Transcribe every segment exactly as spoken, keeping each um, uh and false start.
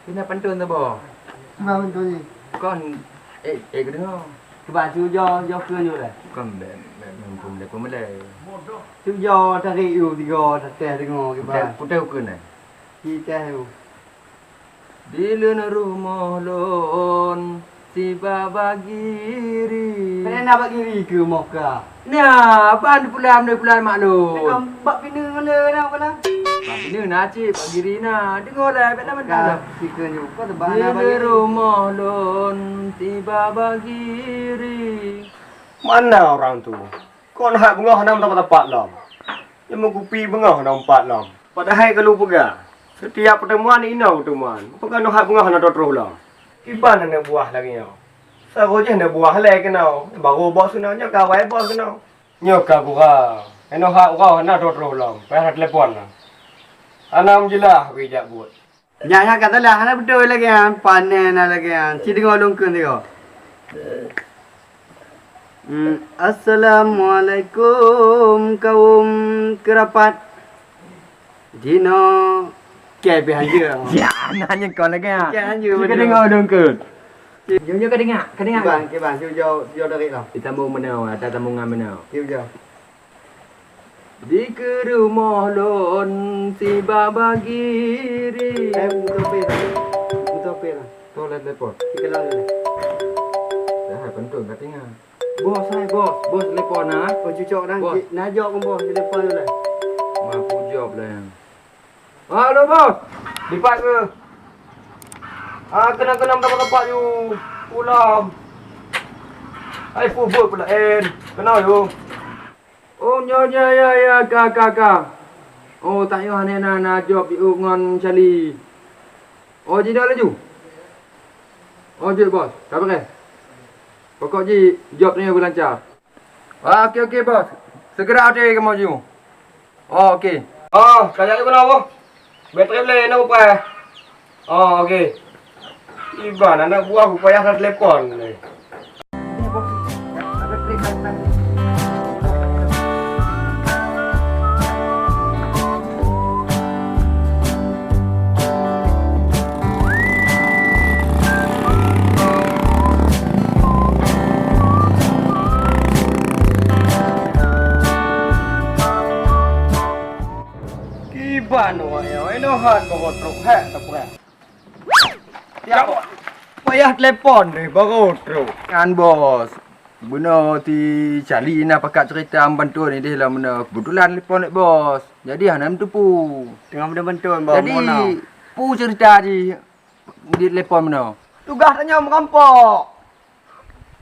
Keuneuk pantôn saboh. Kiban pantôn jih? Kon, eh, eh, keudeungoe. Kiban, cuba jo, jo keu nyoe lé. Kon bèk, bèk, bèk muphom lé peumulai. Cuba jo tarék yue tiga, tatéh deungoe kiban. Putéh, putéh ukeue nyan. Ci téh yue. Di leuen rumoh lôn, Siba Bagiri. Pane na Bagiri keu moka? Na, ban di pulan, di pulan mak lôn. Bak pineung le na pula. Bak pineung na cit, Bagiri na. Deungoe lé, bèk na mantong. Ka, sikeue nyoe, kok teuba na Bagiri. Di rumoh lôn, Siba Bagiri. Mana orang tu? Kon hak beungoh hana meutampat-tampat lom. Nyang meukupi beungoh hana meupat lom. Padahai ka lôn peugah, setiap pertemuan inoe pertemuan. Peugah nyoe hak beungoh hana troh-troh lom. Kiban aneuk buah lagèe nyoe. Sagoe jih aneuk buah lé keunoe. Barô bos keunoe, nyoe ka awai bos keunoe. Nyoe ka gura. Inoe hak uroe hana troh-troh lom. Payah na telepon na. Hana meujeulaih bri jak buet. Nyan, nyan ka salah, hana beutôi lagèe nyan, pane na lagèe nyan. Ci deungoe lôn kheun sigoe. Hmm, assalamualaikum kaum keurapat. Jinoe kèe pih hanjeuet. Ya, na nyang kon lagèe nyan. Kèe hanjeuet. Ci ka deungoe lôn kheun. Nyoe, nyoe ka deungoe, ka deungoe. Kiban, kiban, cuba jo, jo dari lah. Di sambung meunoe, ata sambungan meunoe. Cuba jo. Di keu rumoh lôn Siba Bagiri. Eh, meutope lah. Meutope lah. Toh lé telepon. Dikelang dulu. Dah, hai, pantôn ka tinggai. Bos, hai, bos. Bos telepon na. Oh, cucok dah. Bos. Na jok bos telepon dulu. Mampu jawab lah yang. Halo, bos. Dipat ke? Ah, kena-kena dapat-dapat you. Pulang. Hai, pubut pula en. Kena you. Oh, nyoe, nyoe, ya, ya, ka, ka, ka. Oh, tanyoe hana na, na job jiôh ngon Cali. Oh, jinoe laju. Oh, jeuet, bos. Ka beureh. Pokok jih, job tanyoe beulancar. Ah, oke, oke, bos. Segera até kamoe jinoe. Oh, oke. Oh, ka jak keunoe, bos. Baterai lé na upai. Oh, oke. Iban aneuk buah ku payah na telepon lé. Kiban awak nyoe, inoe han baro trok hek teupreh. Ya, payah telepon deh, baro trok. Kan, bos. Bunoe si Cali na pakat cerita meubantu ni deh lam bunoe. Kebetulan telepon lé bos. Jadi hana meuteupeu. Teungoh meubantu, bos. Jadi, peue cerita jih di telepon bunoe? Tugaih tanyoe meurampok.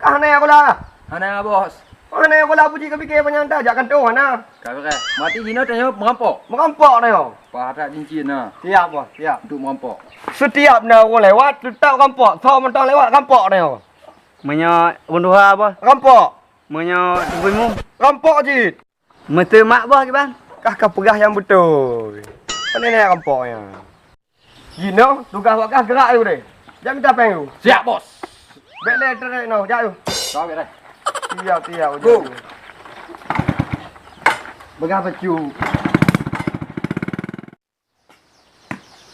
Ka hana sekolah? Hana, bos. Hana sekolah, peue jih ka pike panyang that jak kantô hana? Ka beureh. Mati jinoe tanyoe meurampok. Meurampok tanyoe. Pah that cincin na. Siap, bos, siap. Untuk meurampok. Setiap na ureueng lewat, teutap rampok. Soe mantong lewat, rampok tanyoe. Meunyoe ureueng tuha, bos? Rampok. Meunyoe teungku imum? Rampok cit. Meuseumak, bos, kiban? Kah ka peugah nyang beutôi. Pane na rampok nyan? Jinoe, tugaih awak kah geurak yue deh. Jak mita péng yue. Siap, bos. Bèk lé trek noh, jak yue. Siap, bèk lé. Siap, siap, go. Beugah bacut.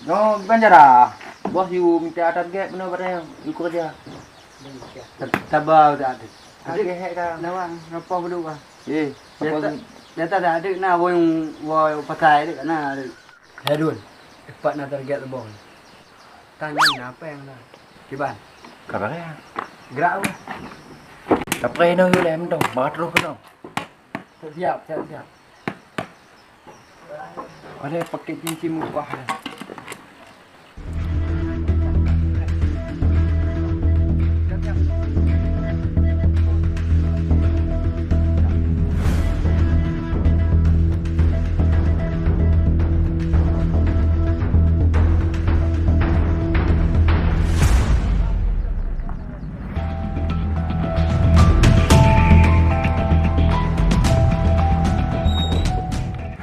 Nyoe, kiban cara. Bos yue mita target bunoe bak tanyoe, yue keureuja. Saba, tak ada. Ada. Ada hek ka. Nawang, rapor dulu ka. Eh, data, data dah ada na, wong, wong pasai ada na, ada. Hai Dun, ipat na target leumbong. Tanyong na péng na. Kiban? Ka beureh. Gerak apa? Tapi inoe yue lé mantong, bak troh keunoe. Siap, siap, siap. Ada pakai cincin mukah.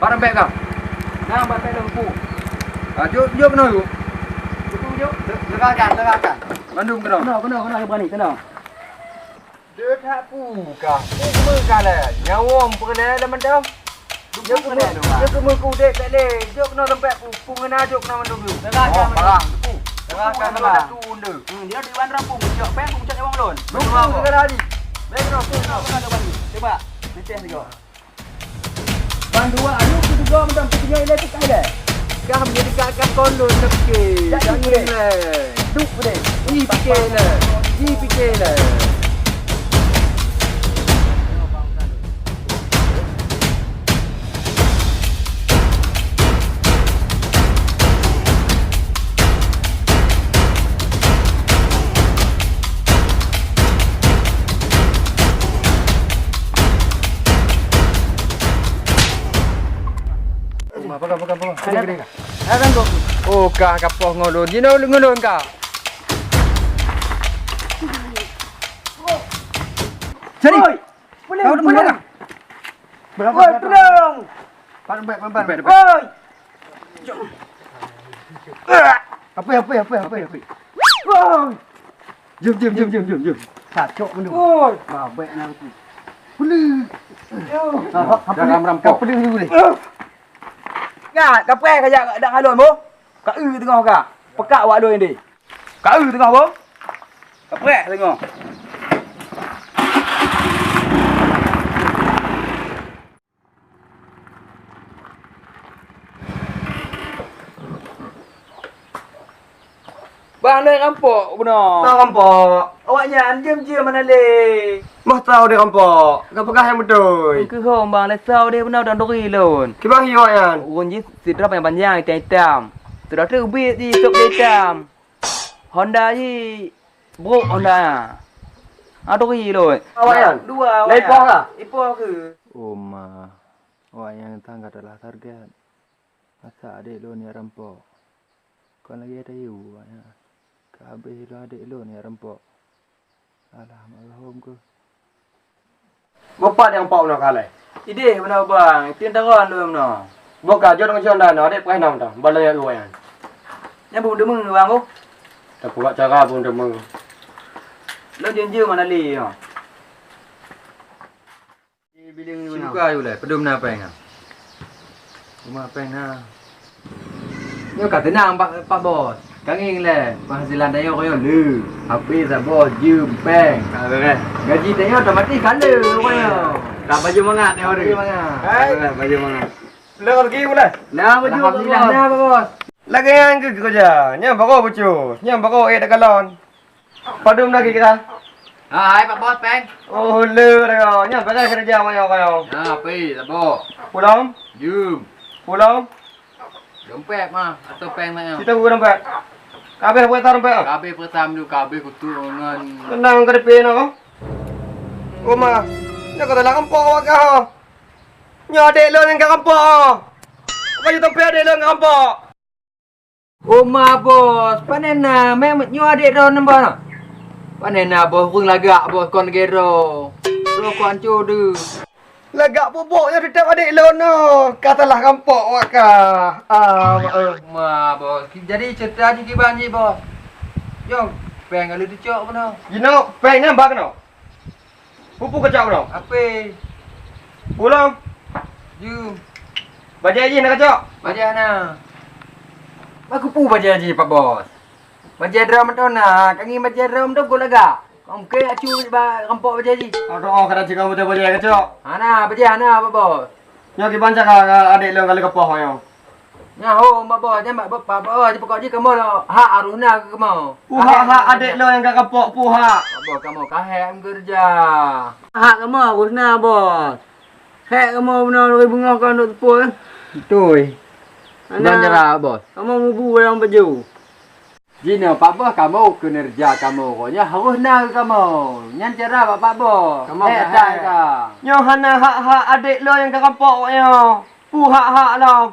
Barang bèk ka? Nah, bak bèk dah pu. Ah, jok, jok keunoe, jok. Jok, jok. Legakan, legakan. Bandum keunoe. Keunoe, keunoe, keunoe, berani, keunoe. Deuh that pu kah? Pu keumeue kah lé? Nyawöng peureulèe lé mantong. Jok keumeue, jok keumeue keu udép bèk lé. Jok keunoe teumpat pu, pu ngon na jok keunoe mandum. Legakan, oh, parah. Pu. Rakan lah. Hmm, dia di Wan Rampung, cok peng, cok nyawang lon. Lupa, bukan lari. Baik, bro, bro, bro, bro, bro. Coba, niteh juga. Bandua anu kuduga mantong kutinggai ilée teuka ilée. Kah menjadi kakak kon lôn teuke. Jangan ilée. Duek deh. Ih, pike ilée. Ih, pike ilée. Pegang, pegang, pegang. Sini, sini. Oh, kah kapoh ngon lôn. Jinoe ngon lôn kah. Sini. Oi, boleh, boleh. Berapa? Oi, tolong. Pat, pat, pat, pat. Oi. Apa, apa, apa, apa, apa? Oi. Jom, jom, jom, jom, jom, jom. Sacok benda. Oi. Babek nak aku. Boleh. Yo. Dah ram-ram kau. Boleh, boleh, boleh. Ngat, kapai kajak dak ngalon boh. Ka eu teungoh ka. Pekak wak lôn deh. Ka eu teungoh boh. Kaprek teungoh. Bah, lé rampok bunoe. Bah, rampok. Awaknyan jeuem-jeuem hana lé. Moh tau deh rampok. Ka peugah nyang beutôi. Keuhom bang, lé tau deh bunoe dan duri lôn. Kiban hi awaknyan? Ureueng jih sidroe panjang-panjang, itam-itam. Sidroe teuk ubit jih, sôk itam. Honda jih brôk Honda. Adui lôn. Awaknyan? Dua awaknyan. Ipoh kah? Ipoh keu? Oh ma, awaknyan tangga telah target. Masa adék lôn nyang rampok. Kon lagèe tayue awaknyan. Ka habéh lôn adék lôn nyang rampok. Alah, maklum keuh. Beupat nyang pok bunoe kalai? Idéh bunoe bang, teuntara lôn bunoe. Boh ka jeuet ngon Honda nyoe, adék peureunah mantong. Balèe nyan dua nyan. Nyan beudeungoe bang oh. Tapeubuet cara beudeungoe. Lôn jeuem-jeuem hana lé nyoe. Sibuka yue lé, padum na péng nyan? Uma péng na. Nyoe ka teunang, Pak, Pak Bos. Ka ngieng lé, penghasilan tanyoe keunoe le. H P saboh, jeuem, péng. Ka beres. Gaji tanyoe otomatis ka le, pokoknya. Ka baju mangat nyoe hari. Baju mangat. Hai. Ka beres, baju mangat. Le rezeki pula. Nah, baju, Pak Bos. Alhamdulillah, nah, Pak Bos. Lagèe nyan keuh keureuja. Nyan baru bucus. Nyan baru ék takalon. Padum lagèe kira? Hai, Pak Bos, péng. Oh, le dah. Nyan beres keureuja awak nyoe. Nah, pi, saboh. Pulang? Jeuem. Pulang? Dompet mah, atau péng mah. Situ buku dompet. Ka habéh peurintah dompet ah? Ka habéh peurintah dulu, ka habéh kutu ngon. Tenang ka depan aku. Oh ma, nyoe ka telah rampok awak kah? Nyoe adék lôn nyang ka rampok ah. Baju dompet adék lôn ka rampok. Uma bos, pane na, meunan nyoe adék droeneuh bos. Pane na bos, ureueng lagak bos kon lagèe droe. Droe kon ancô deuh. Lagak bubok nyoe teutap adék lôn nyoe. Ka salah rampok wak ka. Ah, ma, eh. Uma bos, jadi ceurita jih kiban jih bos. Nyoe, péng ka lheueh teucok bunoe. Jinoe, péng nyan bak keunoe. Peue-peue kacok bunoe? Ape? Pulang. Jeuem. Bajèe jih na kacok? Bajèe na. Bak keupeue bajèe jih, Pak Bos? Bajèe droe mantong na, ka ngieng bajèe droe mantong goh lagak. Ka mungken acu ba rampok bajèe jih. Adoh, ka na cit kamoe bajèe kacok. Hana, bajèe hana, Pak Bos. Nyoe kiban cara adék lôn ka lheueh kapoh nyoe. Nyan ho, Pak Bos, nyan Pak Bos, Pak Bos, pokok jih kamoe hak harôh na keu kamoe. Peue hak-hak adék lôn nyang ka kapok, peue hak? Pak Bos, kamoe ka hék meukeureuja. Hak kamoe harôh na, Bos. Hék kamoe bunoe lagèe beungoh ka neuk teupue. Beutôi. Ana, ban cara, Bos. Kamoe mubu lam bajèe. Jinoe Pak Bos kamoe keuneureuja kamoe, nyan harôh na keu kamoe. Nyan cara bak Pak Bos. Kamoe ka hek ka. Nyoe hana hak-hak adék lôn nyang ka rampok nyoe. Peue hak-hak lom?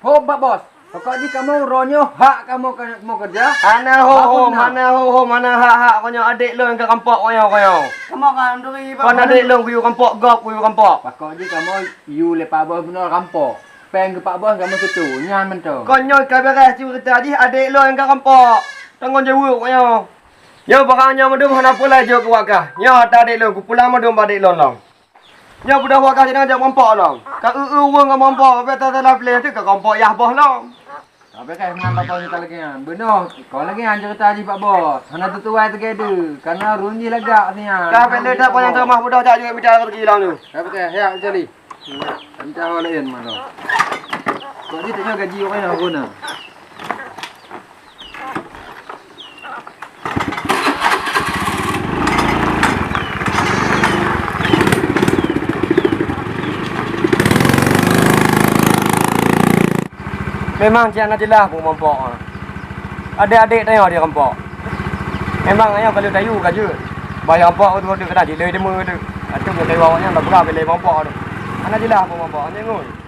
Hom Pak Bos. Pokok jih kamoe uroe nyoe hak kamoe ka-, kamoe keureuja. Hana ho-, hom, hana ho-, hom, hana hak-hak, nyoe adék lôn nyang ka rampok nyoe, nyoe. Kamoe ka neuturi, Pak Bos. Kon adék lôn kuyue rampok gob, kuyue rampok. Pokok jih kamoe yue lé Pak Bos bunoe rampok. Péng keu Pak Bos kamoe seutôt, nyan mantong. Kon nyoe ka beres ceurita jih adék lôn nyang ka rampok. Tanggong jaweueb nyoe. Nyoe barang nyoe mandum hana peue laju buat kah. Nyoe ata adék lôn, kupulang mandum bak adék lôn lom. Nyoe beudôh buat kah sidang jak meurumpok lom. Ka eu-eu ureueng ka meurumpok, bèk tasalah piléh teuh ka meurumpok yah boh lom. Tapi kan meunan bapak cerita lagèe nyan. Beungoh, kon lagèe nyan cerita jih Pak Bos. Hana teutuai teugeudeu, karena ureueng jih lagak sian. Dah, pendek dah, panyang ceramah mudah jak juga mita rezeki lam tu. Tapi kan, ya, cari. Mita lain mana? Kok dia tanya gaji orang yang guna? Memang cit hana jeulaih peue meurumpok. Adék-adék tanyoe di meurumpok. Memang nyoe ka lheueh tayue ka jeuet. Bah meurumpok beutôi-beutôi keunan jilée deungoe teuh. Ateueh meuteumé awaknyan bah peugah lé meurumpok teuh. Hana jeulaih peue meurumpok, hana ngui.